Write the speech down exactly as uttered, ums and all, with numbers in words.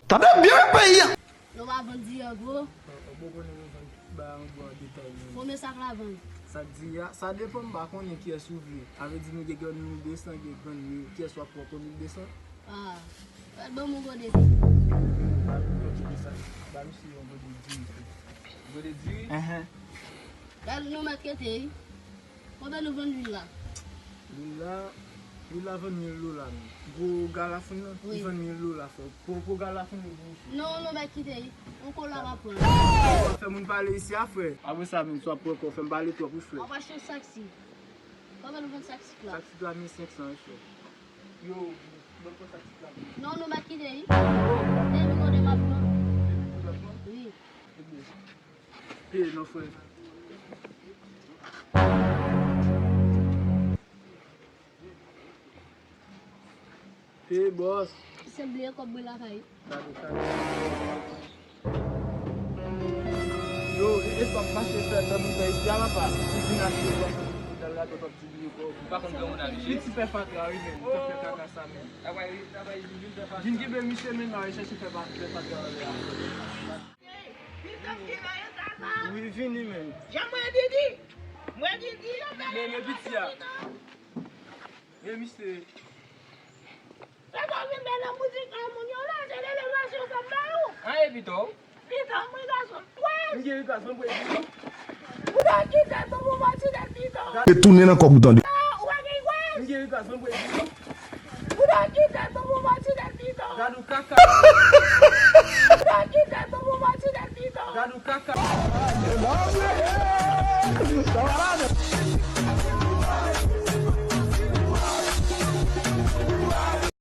Tande byen peyi a. Nou pa vann diri an gwo? Ou poko konnen nou vann ba an gwo an detay menm. Konbyen sak la vann? Sak diri a, sa depann, m pa konnen kiyès ou vle. A vle di nou gen grann mil de san, gen grann mil, kiyès w ap pran, pran mil de san? Ah, fè ban m yon gode diri. Ba misye yon gode diri. Gode diri? Enhen. Gade nou mèt kete wi. Konbyen nou vann lwil la? Lwil la, lwil la vann mil dola menm. Gwo galafoun nan, li vann mil dola frè. Gwo gwo galafoun li vin isit. Non, nou mèt kite wi. Yon kola m ap pran. W ap fè moun pale isi a frè. Apre sa menm, si w ap pran kò, fè m pale twòp wi frè. W ap achte yon sak sik. Konbyen nou vann sak sik la? Sak sik la mil senk san wi frè. Yo, mwen pran sak sik la. Non, nou mèt kite wi. Depi kote m ap pran. Wi. Peye non frè. Peye bòs. Se bliye kòb mwen lakay. Gade kaka. Yo, e sa w ap mache fè, fè moun fè isi a papa. Ou vin achte bòs pou dal la, tòt w ap di bliye kòb. Ou pa konn granmoun avili. Li ti fè fatra wi menm, li t ap fè kaka sa menm. Vin kenbe misye menm, al chèche fè fatra anlè a. Wi, vini menm. Jan mwen Didi. Mwen Didi. Men, men piti a. Men misye. Sa sa vin fè nan boutik a moun yo la, se lelevasyon sa m ba ou. An e pito. Pito, mwen gason. Wè. M gen yon gason, mwen. Ou pa kite pou pou pati de pito. Retounen nan kòb ou tande. Ou pa gen wè. M gen yon gason, mwen. Ou pa kite pou pou pati de pito. Gad ou kaka. Ou pa kite pou pou pati de pito. Gad ou kaka.